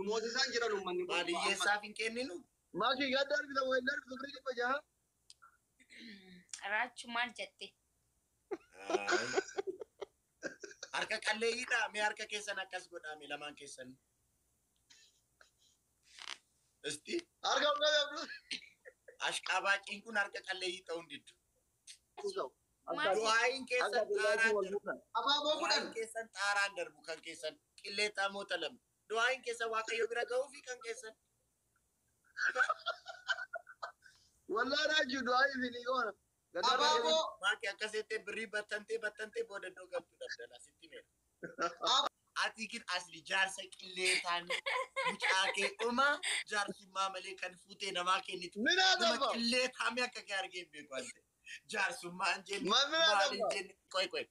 Nu moosisaan jiran uummanni kun. Maal hiyyeessaaf hin kenninu? Maakii gadda argita moo hin argitu birrii 600? Raachuu maal jette? Harka qalleeyyiidha. Mee harka keessan akkas godhaa mee lamaan keessan. Isti Harka qabi Abduu. Ashqabaaciin kun harka qalleeyyii ta'uu hin diddu. Maal Du'aayin keessan xaaraan darbu. Abaaboo Du'aayin 10. keessan xaaraan darbu kan keessan qilleexaa moota lama. Du'aayin keessan Waaqayyo bira ga'uu fi kan keessan. Wallaa raajuu du'aa isinii goona. Gadda Abaaboo Maaki akkas jettee birrii battantee battantee booda iddoo galtu dhabdala sitti meera. Ati kin asli jaarsa qilleetaan mucaa kee dhumaa jaarsummaa malee kan fuutee namaa kennitu. Minaa Nama dabba. qilleetaame akka kee argee hin beeku ante. Jaarsummaan jenne Ma minaa maal hin dabba. jenne. Qoy qoy.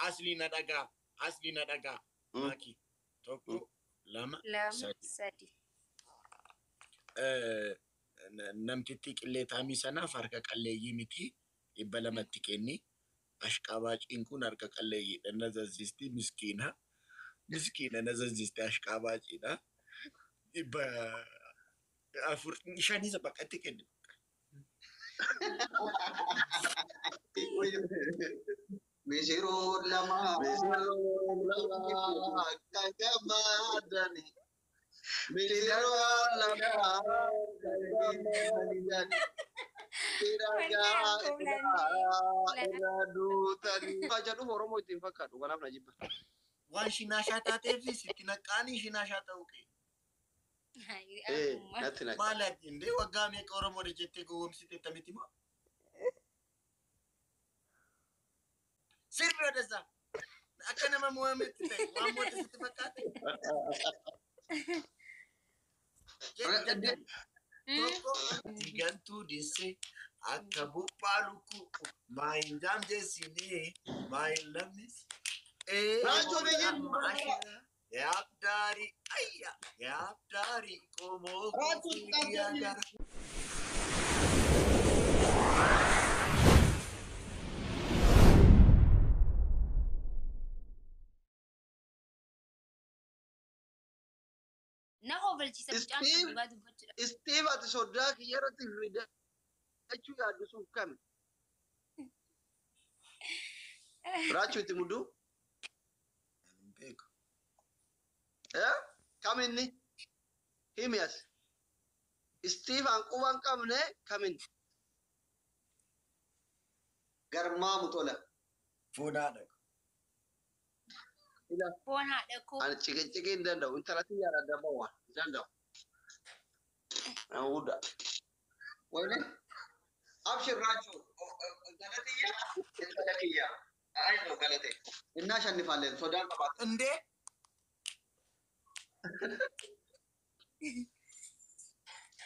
Asli na dhagaa. Asli na dhagaa. Maaki 1 2 2 3. 3. Namtittii qilleetaamii sanaaf harka qalleeyyii miti 200tti kenni. Ashqabaaciin kun harka qalleeyyiidha. Na zazzisti miskiina. Miskiina na zazzisti ashqabaaciidha. 400 5 baqatti kenni. Misiroo lama. Misiroo lama kan gammadani. Misiroo lama kan gammadani. Irra duutani. Jedhu Oromoo ittiin fakkaatu kanaaf na jibba. Waan shinaashaa taateef sitti naqqaanii shinaashaa ta'uu kee. Ee natti naqa. Maal ati indee waggaa meeqa Oromoo jettee gowwoomsite tamiti moo? Sirbi odeessaa. Akka nama mo'ametti ta'e waan moote sitti fakkaate. Tokko digantuu disse akka buphaa lukkuu maa hin jaamjessinee maa hin lammis. Raachuu biyyi. Yaabdaari ayya yaabdaari qomoo Raachuu koo gara. Na hoogalchiisa mucaan kun Steve. dhugaa dubbachuudha. Steve ati soddaa kiyya irratti fidachuu yaaddu sun kami? Raachuu itti mudduu? Hin beeku. Eh? Kam inni? Himi as. Steve an quba hin qabne kamin? Garmaamu tola. Fuudhaa dhaqa. Ila Foon haadha koo. ani ciqiciqii hin danda'u. Intala tiyya adda bawa hin danda'u. Nama guddaa. Wayne. Abshir Raachuu. Galatiyya. Intala kiyya. Ayyo galate. Innaa shannifaalleen sodaan qabaata. Indee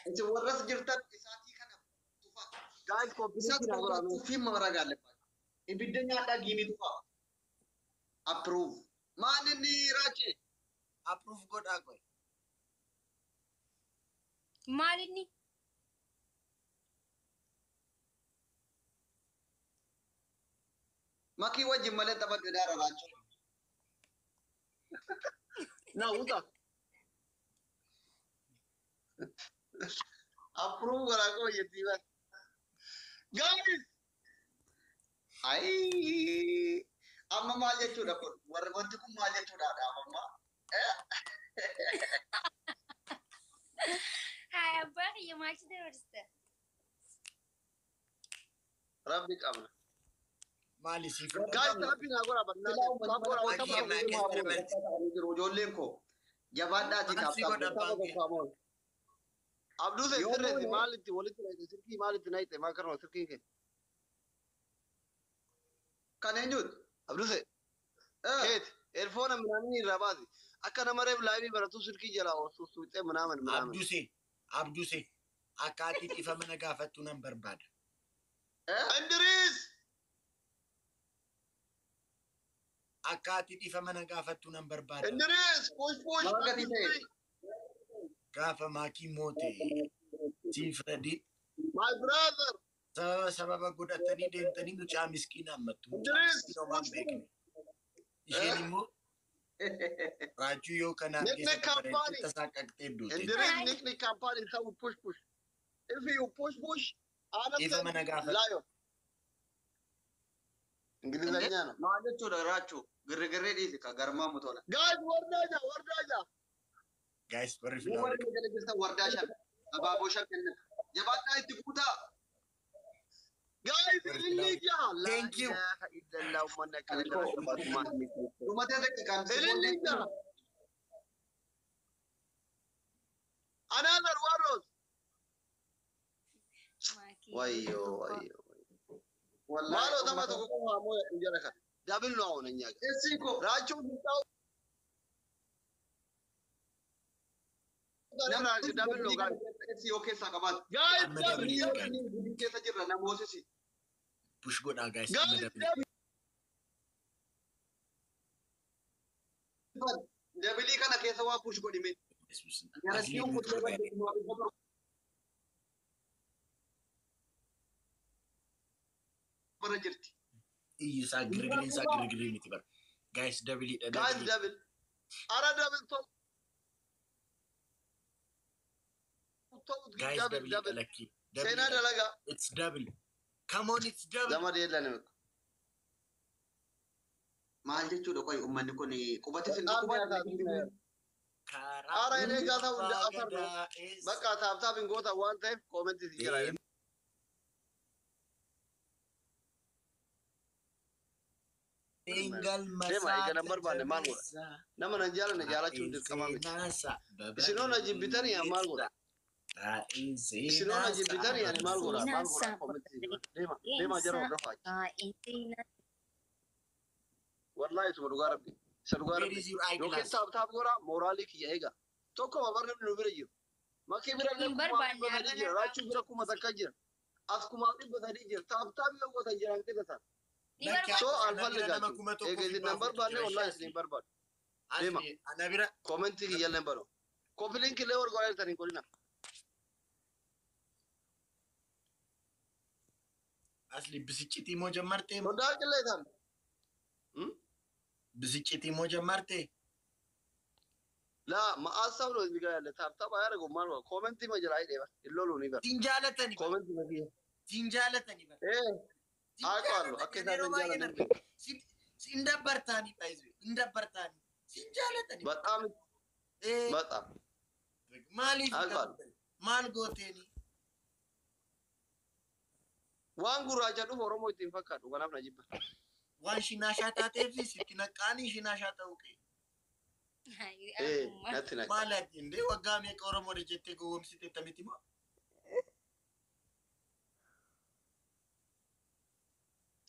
Isin warras jirtan isaatii kana tufa. Guys, Isaat competition na godhaa mee. tuffii maragaallefa. Ibidda nyaadhaa giimii tufa. Approve. Maal inni Raachee? Approve godhaa qoy. Maal inni? Makii wajjin malee taphadhu daara Raachuu. Na uta. Approve godhaa koo jettii bara. Guys! Ayi. Amma maal jechuudha kun? Warri wanti kun maal jechuudha amma? Haa abbaa kiyya maaltu dabarsta? Rabbi qabna. Maali siif Guys, taphi naa godhaa Silaa barnaa. uummanni Tapha godhaa mana tapha Makii godhaa. maakii jiru ijoolleen koo jabaadhaatii Maal si godha taaphaa. abbaan kee? Abduu see Yoo sirreessi moone- maal itti walitti naqxe sirkii maal itti naqxe maal karuma sirkiin kee? Kan eenyuuti? Abduu see keeti eerfoona minaamin irraa baasi akka nama reef laayivii baratu sirkii jalaa suuxee minaamin minaamin. Abduse Abduse akka ati dhiifama na gaafattu nan barbaada. Indiriis! Akka ati dhiifama na gaafattu nan barbaada. Indiriis! Push push! Maal gatii ta'e? Gaafa maakii moote siif radii My brother! sababa sababa godhatanii deemtanii mucaa miskiina hammattu. Mucaa Indiriis! miskiina homaa hin beekne. Isheen immoo Raachuu yoo kana Nick keessa Company. bareeddee tasaaqaqxee duute. Indiris Nick Nick Company ሰው push push. If you push push, Ifa mana gaafadhu. lion. እንግሊዘኛ ነው። Maal jechuudha raachuu girrigirree dhiisi ka garmaamu tola. Guys, ወርዳጃ ወርዳጃ Guys, warri Muu filaa warri jala jirtan wardaa shan abaaboo shan kenna. Jabaadhaa itti guutaa. Guys, ililli jaha. Thank you. La ilaha illallah ummanni akkana jala Dhumatee daqiiqaan Ililli jaha. Another one rose. ወዮ ወዮ Maaloo tapha tokko qofa ammoo hin jala kana. Double ነው አሁን እኛ ጋር። Essi koo ራቸው double ነው guys. Essi yoo keessaa qabaatu. Guys, Amma double double double. guys. Gudii keessa jirra namoosisi. Push godhaa guys. Amma Guys, double. double. Dabilii kana keessa waa push godhime. Asli Garattiin kuttee badde bara jirti. Iyyisaa girgiriin isaa girgirii miti bara. Guys, double dha Guys, double. double. Ara double top. Top Guys, double double dha double. lakkii. Seenaa Double dha. dalagaa. It's double. Come on, it's double. ዘመድ የለንም እኮ። Maal jechuudha qoy uummanni kun qubate sin በጣም qubate. ያሳዝናል። Karaa Ara እኔ ጋር ሰው እንደ አፈር ነው። gadaa eessa በቃ ታብታብ እንጎታ ዋን ታይም ኮሜንት ይችላል። deeman Deema, eega nan barbaanne maal godha? Nama nan jaalanne jaalachuun dirqama miti. Isinoona jibbitanii ani maal godha? Isinoona jibbitanii ani maal godha? Maal godha? Koomenti deema deema jara hordofaa. Wallaahi isuma dhugaa rabbi. Isa dhugaa Where rabbi. is your Yookiin eyeglass? taaptaap godha mooraalii kiyya eega. Tokkuma barri nu bira jiru. Makii bira illee Hin kumaa barbaanne dhibba sadii jira. har'a Raachuu bira kuma takka jira. As kumaa dhibba sadii jira. Taaptaap yoo gootan jiran qixatan. Ni barbaanne. Soo Ana bira nama alfalligaachu. kuma tokkoo Eega fi isin nan dhibba afurtu barbaanne jira. wallaahi isin hin barbaadu. Deema. Asli, ana bira Koomentii kiyya illee hin barbaadu. Koppiliin killee warra godhaa jirtan hin godhina. asli bisiccitii moo jammartee? Sodaa qillee isaan. Bisiccitii moo jammartee? Laa ma'aasaaf ነው እዚህ ጋር ያለ ታፕታፕ አያደርገውም ማለት ነው። ኮመንቲ መጀላ አይደባ ይሎሉ ነው ይበር Siin jaalatani bara. ኮመንቲ መኪ Siin jaalatani bara. ኤ Siin አውቀዋለሁ jaalatani. አከ Ani yeroo ሳን baay'ee ጃለ arga. Siin siin dabbartaani baay'ee. Hin dabbartaani. Siin jaalatani. በጣም Eh, በጣም maaliif አውቀዋለሁ። maal gooteeni? waan gurraacha dhufu Oromoo ittiin fakkaatu kanaaf na jibba. Waan shinaashaa taateef sitti naqqaanii shinaashaa ta'uu kee. Ee natti naqa. Maal ati indee waggaa meeqa Oromoodha jettee gowwoomsite tamiti moo?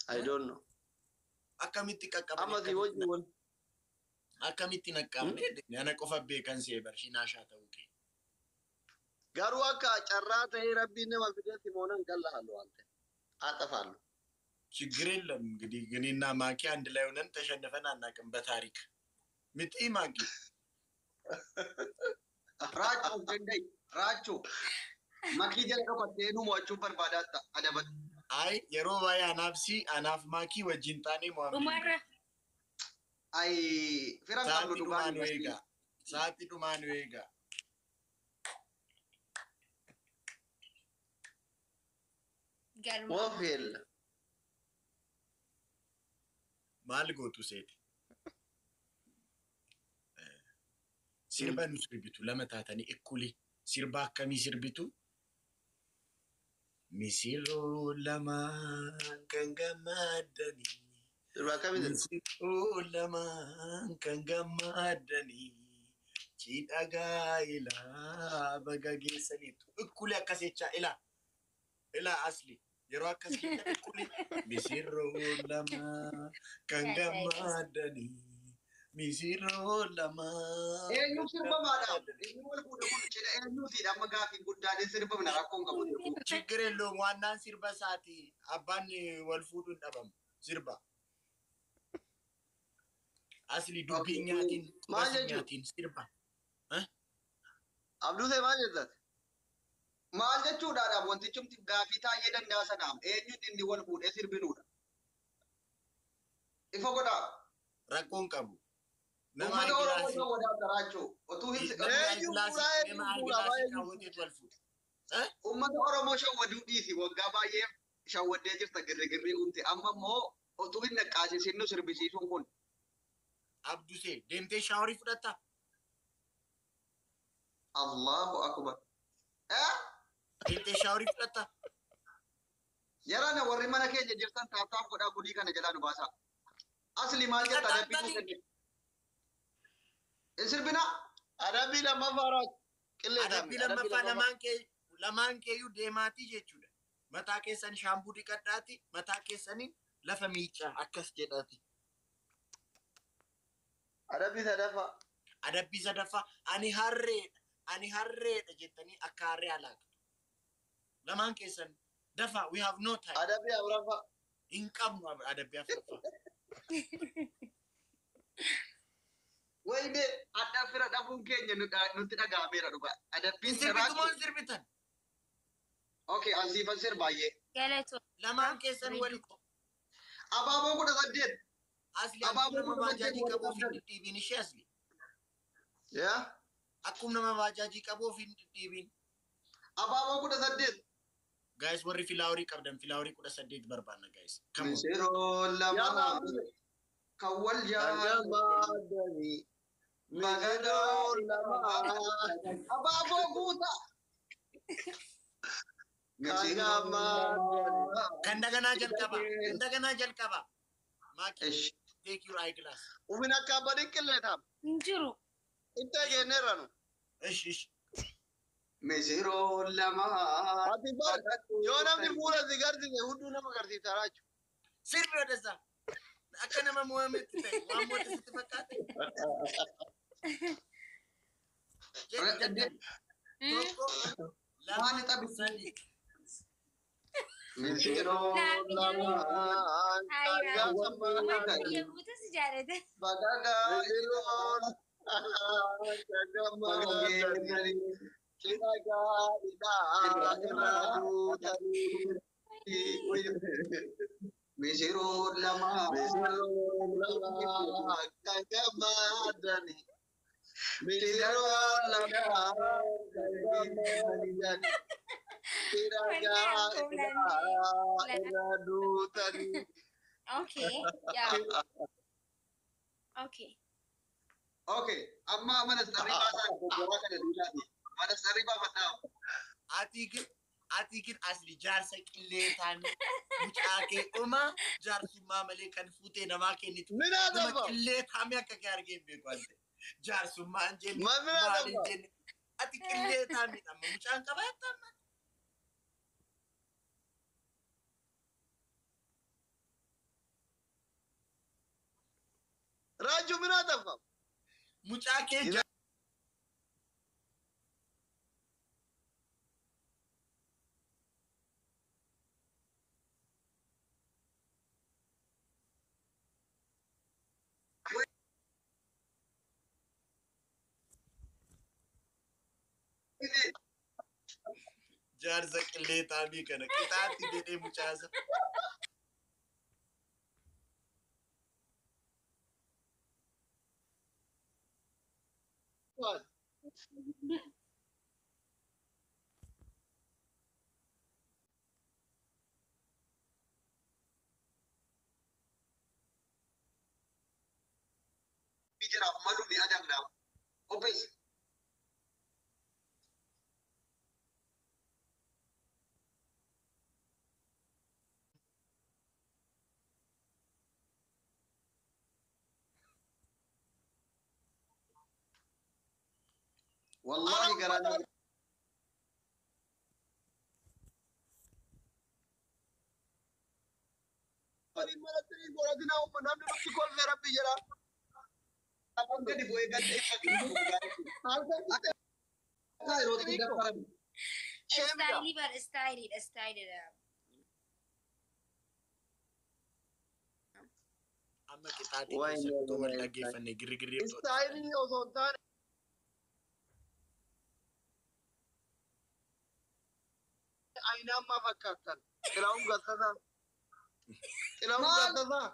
I don't know. Akkamitti qaqqabanii Amma si wajji wal akkamitti naqqaamne ana qofa beekan see bar shinaashaa ta'uu kee. garuu akka carraa ta'ee rabbiin nama fidee simoonan gallahallu waan ta'e አጠፋለሁ። ችግር የለም እንግዲህ እኔና ማኪ አንድ ላይ ሆነን ተሸንፈን አናውቅም በታሪክ ምጢ ማኪ Raachuu danda'e raachuu makii jala dhokattee nu mo'achuu barbaadatta adabatu. አይ የሮ ባይ አናፍሲ አናፍ ማኪ ወጂን ጣኔ ሞአም Dhumarra Ay fira qabnu ሰዓቲ dhugaan ዱማኑ ኤጋ ሰዓቲ ዱማኑ ኤጋ galma. ወፍ የለም ማል ጎቱ ሴት sirba nu sirbitu lama taatanii ikkuli sirba akkamii sirbitu misirroo lamaan kan gammadanii Sirba akkamii sirba? misirroo lamaan kan gammadanii cidha gaa'ilaa baga geessaniitu ikkuli akkas jechaa ilaa ilaa asli yeroo akkas jettan ikkuli misirroo lamaan kan gammadanii misirroo lamaan Eenyu sirbamaadhaaf? Eenyu wal fuudhe kun cidha eenyuutiidha amma gaafiin guddaan hin sirbamne rakkoon qabu. ችግር የለውም። ዋናን ሲርባ ሰዓት አባን ወልፉዱን ጠበሙ ሲርባ አስሊ ዱቢኛቲን Maal jechuun? ኛቲን ሲርባ Abduusee maal jettat? Maal jechuudhaadhaaf wantichumti gaafii taa'ee danda'a sanaaf eenyuun inni wal fuudhee sirbinuudha. Ifa godhaa. rakkoon qabu Nama Uummata Oromoo ayigilaasii. shawwadaa jiraachuu. Otuu hin Nama Eenyu ayigilaasii fuudhaa, eenyu nama fuudhaa, ayigilaasii eenyu kaawwateetu wal fuudha. Uummata Oromoo shawwaduu dhiisi waggaa baay'ee shawwaddee jirta girrigirrii uumte. Amma immoo otuu hin naqqaasisin nu sirbisiisuun kun. Abdusee deemtee shaaworii fudhattaa? Allahu akbar. Eh? Deemtee shaaworii fudhattaa? Yarana warri mana keenya jirtan tap tap godhaa gudii kana jalaa nu baasaa. Asli maal jetta adabbii nu kenne? Hin sirbinaa? Adabbii lammaffaa Raachu. Qilleetaami. Adabbii lammaffaa lamaan keeyyuu deemaatii jechuudha. Mataa keessan shaampuu dhiqadhaati, mataa keessaniin lafa miicaa akkas jedhaati. Adabbii sadaffaa. Adabbii sadaffaa ani harreedha jettanii akka harree alaaqatu. Lamaan keessan dafaa, we have no time. Adabbii afuraffaa. Hin qabnu adabbii afuraffaa. Wayne adda fira dhabuun keenya nutti dhaga'ameera dhugaa. Adabbiin Hin sirbitu moo sirraa. hin sirbitan? Okay, ansiifan sirbaay'ee. Galatoo. Lamaan keessan wali Abaaboo 18. Asli Abaaboo akkuma nama 18 baajaajii wal qabu of hin qabdan. dhidhiibin ishee asli. Yaa. Akkuma nama baajaajii qabu of hin dhidhiibin. Abaaboo 18. Guys, warri filaaworii qabdan filaaworii 18 barbaanna guys. Come on. Misiroo lama kan wal jaalatan. Gamaadani. Misiroo lama. Abaaboo guutaa. Misiroo lama. Kan daganaa jalqaba. Kan daganaa jalqaba. Maaki, Ish. take your eyeglass. Ufin akka abbaan qilleetaam. Hin jiru. Itti eegeenneerra nu. Ish ish. Misiroo lama. Ati bar yoo namni fuula si garsiise hudduu nama garsiisa Raachu. Sirbi odessa. Akka nama mo'ametti ta'e waan moote sitti fakkaate. Jedhi tokko lama Maali xabi? sadi. Misiroo lama. Uummata biyya guutuu si jaalata. Bagagaa. Misiroo gamaadani. Cidha gaariidhaa irraa duutanii. Misiroo lama. Misiroo lama kan gammadani. Misiroo lama kan gammadani. Cidha gaariidhaa irraa duutanii. Okay. Yeah. Okay. Okay, amma mana sarrii baasaa gobboraa kana duudhaati. Mana sarrii baafadhaa. Ati gin asli jaarsa qilleetaan mucaa kee dhumaa jaarsummaa malee kan fuutee namaa kennitu. Minaa Nama dabba. qilleetaame akka kee argee hin beeku ante. Jaarsummaan jenne Ma minaa maal hin dabba. jenne. Ati qilleetaame amma mucaan qabaata amma. Raajuu minaa dabba. Mucaa kee jaarsa qilleetaamii kana qixaatti jedhee mucaasa. Jiraaf malu ni adamna. Qopheessi. Wallahi garaa Namni nutti kolfee rabbi jedha. Gadi bu'ee gadda akka yeroo itti dabbaran. Istaayilii bar istaayiliidha istaayiliidha. Amma qixaatii keessatti wal dhaggeeffanne girgirrii. Istaayilii osoo hin taane ayinaammaa fakkaattan. Xilahuun Gassasaa. Xilahuun Gassasaa.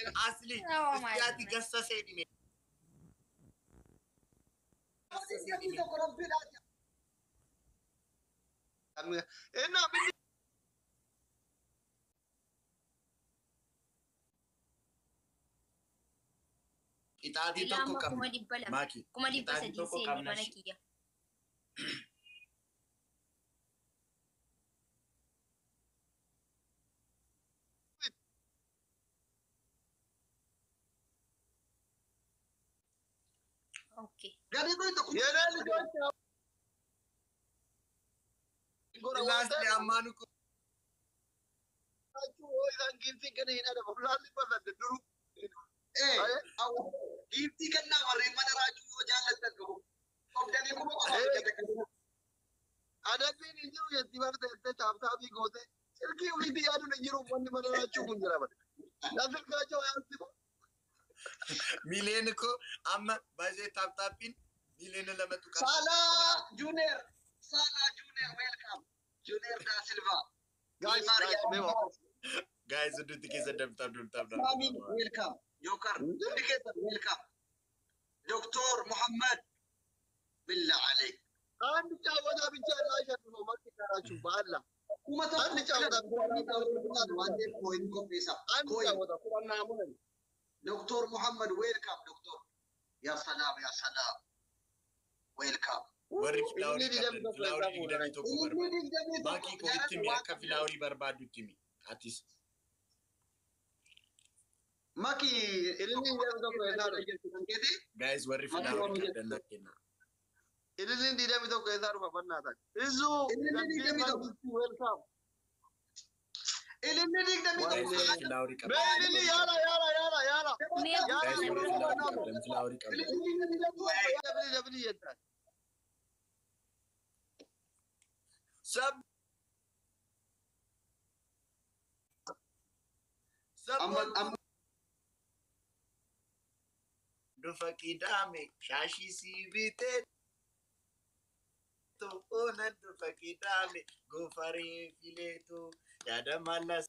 Asli Oh my isti ati goodness. gassa seenime. Digdamii tokko rabbiidhaan. Ennaa minni Qixaatii tokko Lama qabna. 200,000. Maaki. 300,000 Qixaatii tokko seeni qabna. mana kiyya. Okay. Gadi kun tokko. የኔ ልጆች ጎራ Laasni ammaan kun duru Giiftii kennaa warreen mana raajuu yoo jaallattan qabu. Qabdanii kuma qofa hojjeta. Adabbiin hin jiru jetti bara teessee taaptaabii goote silkii ofiitti yaaduun hin jiru uummanni mana raachuu kun jira bara. Lafilkaachoo yaasti miileen koo amma baay'ee taaptaappiin miileen lamatu qaba. Saalaa Juuneer. Saalaa Juuneer welcome. Juuneer daa Silvaa. Guys, guys, mee waa. Guys, hundi keessa dabtaaf dabtaaf Saamin welcome. Jookar hundi keessa welcome. Doktor Muhammad. Billa aleek. አንድ ጫወታ ብቻ ላሸንፈው መኪና ናችሁ በአላ Kuma tokko አንድ ጫወታ waan ta'eef kooyin qopheessa. አንድ Kooyin. ጫወታ ቁራና ሙን Doktor Muhammad welcome doktor. Yaa salaam yaa salaam. Welcome. Warri filaaworii qabdan filaaworii 21 Inni barbaadu. 21. Maakii koo itti himi akka filaaworii barbaadu itti himi. Atis Maki Ilmi 21 eessaa dhufe? guys warri filaaworii qabdan naa kenna. Ililliin 21 eessaa dhufa bannaa Izu Ililliin 21. Welcome. Ilmi digdamii Guys tokko. warri filaaworii Mee qabdan. ililli yaala yaala yaala yaala. Mee Guys warri filaaworii qabdan filaaworii qabdan. Ilmi 21. Dabli dabli jettaan. Sab Amma Sab amma dhufa qidaame shaashii sii bitee oonan dhufa qidaame goofaree fileetu yaada mallas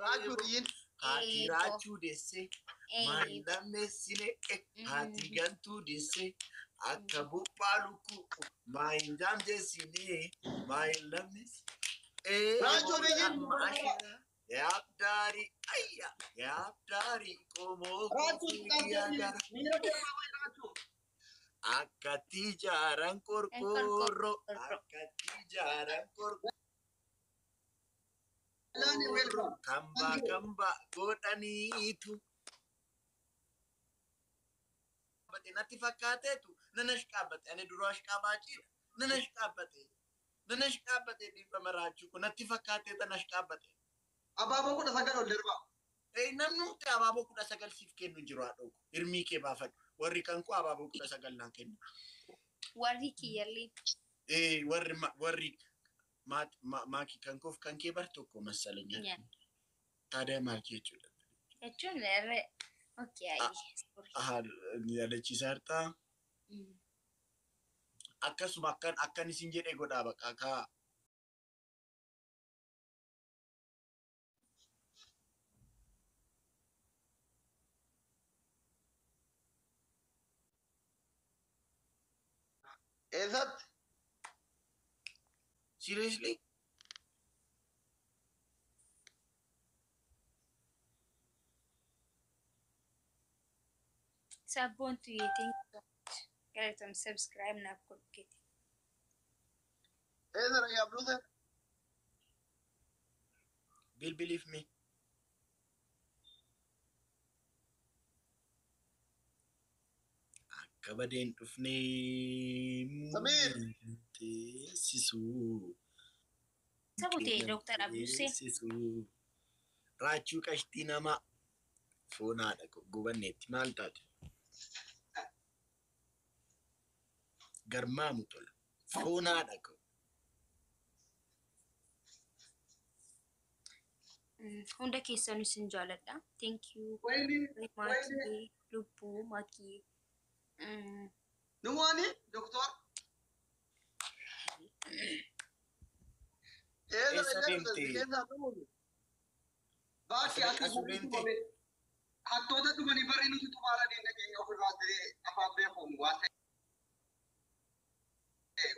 Raachuu xiyyiin. haati raachuu deesse maal lammeessine haati gantuu deesse akka buphaa lukkuu maa hin jaamjeessine maa hin lammeessine. Raachuu xiyyiin. Yaabdaari ayya yaabdaari qomoo Raachuu koo gara. miira keessaa wayi raachuu. Akkatti ijaaran qorqoorroo akkatti ijaaran qorqoorroo Laani welcome. kambaa kambaa godhaniitu. Natti fakkaateetu nan ashqaabbate ani duroo ashqaabaachiidha nan ashqaabbate nan ashqaabbate dhiifama raachuu kun natti fakkaatee tan ashqaabbate. Abaaboo 19 ol darbaa. Namni hundi abaaboo 19 siif kennu hin jiru haadha koo hirmii kee baafadhu warri kan koo abaaboo 19 naan kennu. Warri kiyyallee. Warri warri maakii kan koof kan kee bar tokko masalanya. Yeah. Taadhaa maal jechuudha. Jechuun irra. Okay, ayi. Aha yaadachiisaa jirtaa. Akkasuma akkan akkan isin jedhee godhaa bakka kaa. Eessatti? Seriously? Sabboontu yeetiin galatoom subscribe naaf godhu. Eessa dhaqee abduuse? Bilbiliif mee? Akka badeen dhufnee Samiir! teessisuu. Sabutee Dooktar Abdusee. Teessisuu. Raachuu qashtii namaa foon haadha gubanneetti maal taate? Garmaamu tola. Foon haadha koo. Hunda keessanuu isin jaaladha. Thank you. Wayni Maakii, lubbuu, maakii. nuwaani doktor. Eessa Eessa dhaqee deemte? abduuse? Eessa dhumuun? Baakki Asirra asii deemte. Hattoota dhufanii barri nuti tumaara diina keenya ofirraa ta'ee afaan beekuun waan ta'e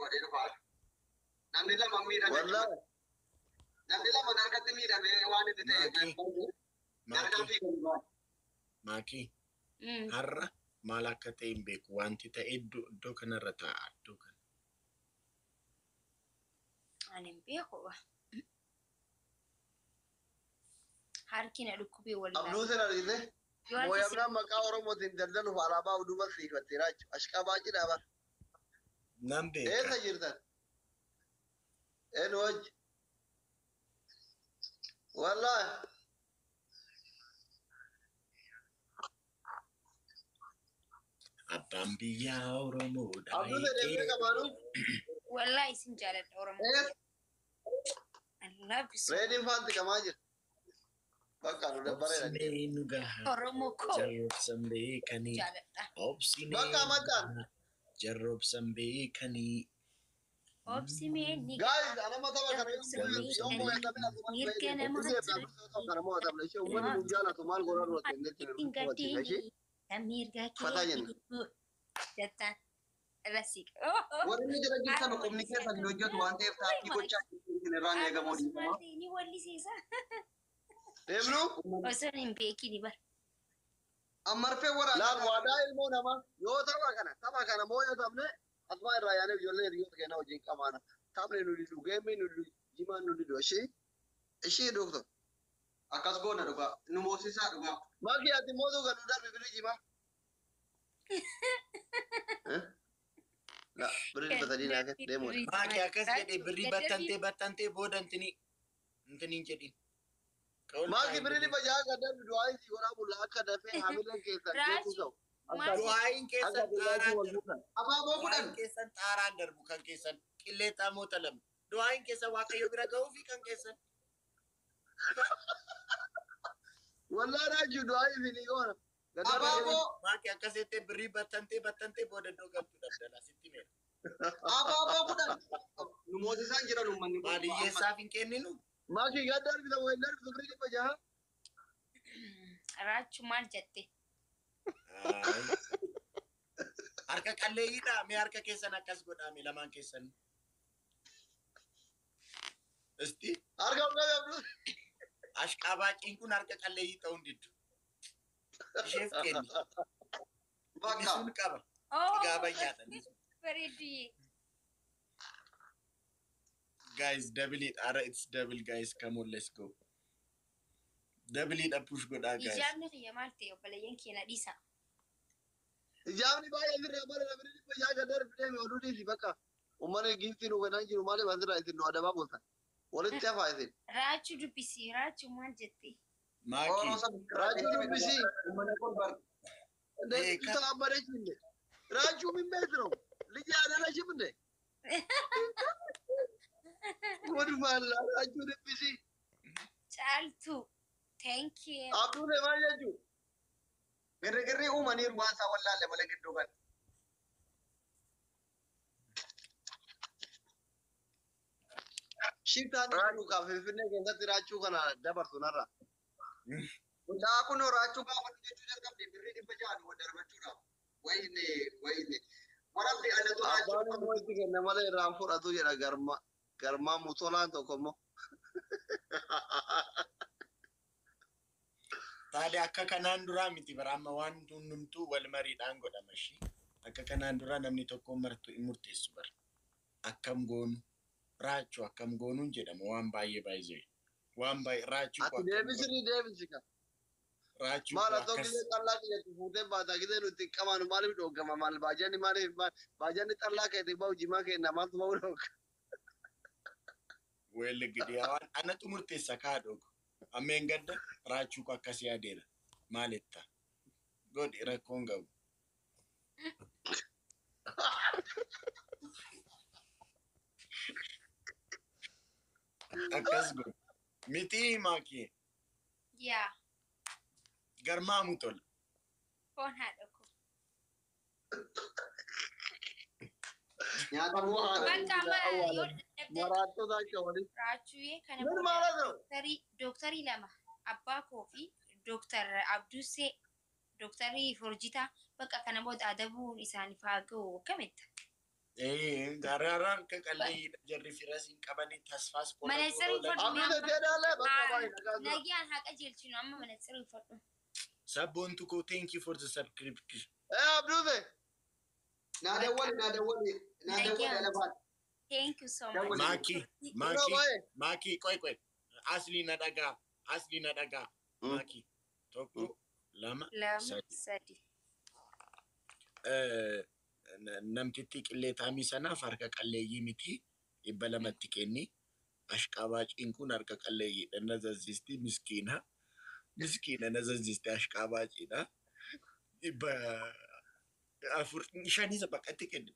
godhee dhufaa. Namni lama miidhame. Wallaahi. Namni lama harkatti miidhamee waan inni ta'e. Maakii. Harkaan Maakii. fiiganii ba'a. Maakii. Har'a maal akka ta'e hin beeku. Wanti ta'e iddoo kanarra taa'a. Iddoo kana. Ani hin beeku. Harki na dhukkubee wallaahi. Abduu sen argite? Yoo harki si Mooyamnaan maqaa Oromootiin daldaluuf alaabaa uduma siifatte raachu. Ashqabaa cidhaa bara. Nan beeka. Eessa jirtan? Een wajji. Wallaahi. Abbaan biyyaa Oromoodha. Abduu sen deemtee qabaanu? Wallaahi isin jaaladha Oromoo. Eessa? I love you so. Reediin faanti qamaa jira. Bakka nu dabbareedha. Obsinee nu gaha. Oromoo koo Jarroobsan beekanii. jaaladha. Obsinee Bakka nu macaan. gaha. Jarroobsan beekanii. Obsimee ni Guys, anama tapha kana yoo moo'atame asuma Mirga namaa tapha kana moo'atamne ishee uummanni nu jaalatu maal godhan nuti inni hin gaddiini. Kan mirga Fataa jenna. kee jettaan irra siiqa. Warri inni jala jirtan qubni keessan hin hojjetu waan ta'eef taappii gochaa isin irraan eegamuu dhiifama. Ni wallisiisa. Deemnu Osoo hin beekini bara. Ammarfee waraana. laal waadaa ilmoo namaa yoo tapha kana moo'atamne asuma irraa yaanee ijoollee hiriyoota keenya wajjin qabaana. Taphni nu didu, geemmi nu didu, jimaan nu didu. Ishii doktor. Akkas goona dhugaa. Nu moosisaa dhugaa. Maki ati mootu kan nu darbe birii jimaa. La birii 300 naa kenni deemu. Maakii akkas jedhee birrii battantee battantee booda intiniin jedhin. Maakii birii 600 kan darbe du'aa isii godhaa bulla akka dafee haamileen keessan geessu ta'u. Du'aayin keessan Akka xaaraan wal darbu. buusan. Abaaboo Du'aayin 10. keessan xaaraan darbu kan keessan qilleexaa moota lama. Du'aayin keessan Waaqayyo bira ga'uu fi kan keessan. Wallaa raajuu du'aa isinii goona. Abaaboo Maakii akkas jettee birrii battantee battantee booda iddoo galtu daldala sitti meera. Abaaboo 10. Nu moosisaan jiran uummanni kun. Maal hiyyeessaaf hin kenninu? Maakii gad darbita moo hin darbitu birii 600? Raachuu maal jette? Harka qalleeyyiidha. Mee harka keessan akkas godhaa mee lamaan keessan. Isti Harka ol qabi Abduu. ashqabaaciin kun harka qalleeyyii ta'uu hin diddu. Isheef kenni. Inni Bakka. sun qaba. Oh, Xigaa nyaatan. bareedduu. Guys, double it. Ara, it's double, guys. Come on, let's go. Double it, push godhaa, guys. Ijaabni kiyya maal ta'e obboleeyyan kee na dhiisa. Ijaabni baay'ee asirraa bara birii 600 gad darbi deemi oduu dhiisi bakka. Uummanni giiftii nu kennaa jiru maaliif asirraa isin nu adabaa bultan? Walitti hafaa isin. Raachuu dubbisi. Raachuu maal jette? Maakii. Raachuu dubbisi. Uummanni kun bar. ተባበረች እንዴ? ራቹ ምን ቤት ነው? ልጅ አይደለሽም እንዴ? ጉድ ፈላ ራቹ ድብሲ Caaltuu. Thank you. አብዱ ማን ጀቹ Girrigirrii uumaniiru waan isaa wallaalle malee gidduu kan. Shiftaan nu ka Finfinnee keessatti raachuu kana dabarsu narra. Mucaa kun raachuu gaafa nu jechuu jalqabde birrii 600 nu darbachuudhaaf. Wayne wayne. Warabni anatu raachuu Abbaan immoo itti kenna malee irraan fudhatu jedha garma garmaa mutolaan tokko immoo. Taadee akka kanaan duraa miti bara amma waan hundumtuu wal mariidhaan godhama ishii. Akka kanaan duraa namni tokko martu hin murteessu bara. Akkam goonu raachuu akkam goonuun jedhama waan baay'ee baay'ee. Waan baay'ee raachuu Ati deebisini deebisi ka. Raachuu Maal atoo akkas gisee xallaa kiyyatti fuutee baata gisee nuti qabaanu maaliif dhoggama maal baajanni maaliif baajanni xallaa keetti bahu jimaa kenna maaltu bahu dhogga. Weelli gidi waan anatu murteessa kaa dhogu. Ammeen gadda raachuu akkas yaadeera. Maaletta? Godhi rakkoon qabu. Akkas godhi. Miti maakii Yaa. Garmaamu tola. Foon haadha koo. Nyaata bu'aa haadha. Bakka amma yoo dadhabde Maraattota akka waliin. Raachuuyee kana Min booda maal ta'u? dooktarii lama Abbaa koo fi Dooktar Abduusee, Dooktarri Forjitaa bakka kana booda adabuun isaaniif haa ga'u akkamitti? Garaa harka qalleeyyiidha jarri firas hin qabanii tasfaas Manatsirii uffadhu. Abdii teedaalee bakka baay'ee nagaa dura. Nagaan haa qajeelchinu amma manatsirii uffadhu. Sabboontu koo, thank you for the subscription. Ee Abduuse. Naa dawwali, naa dawwali, naa dawwali alabaan. Thank you so much. Maaki, Yeroo Maaki, baay'ee. Maaki, qoy qoy. Asli na dhagaa, asli na dhagaa. Maaki, tokko, lama, Lama, sadi. sadi. Namtitti qilleetaamii sanaaf harka qalleeyyii miti 200tti kenni. Ashqabaaciin kun harka qalleeyyiidha. Na zazzisti miskiina. Miskiina na zazzisti ashqabaaciidha. 400 shanisa baqatti kenni.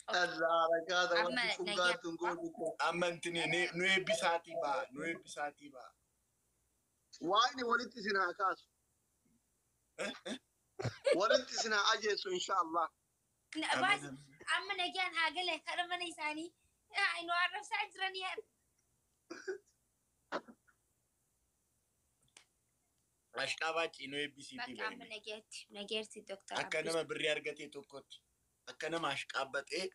Allah rakkaata Amma wanti kun nagaa- gaatun gootu. Amma intini nu eebbisaatii ba'a. Nu eebbisaatii ba'a. Waaqni walitti isin haa kaasu. Walitti isin haa ajeessu insha Allah. Baas amma nagaan haa galan kadha mana isaanii. Nu arrabsaa jiranii. Ashqabaacii nu eebbisiitii Bakka amma ba'a. nagaatti nagaatti Dooktar Akka nama birrii argatee tokkotti. Akka nama ashqaabatee.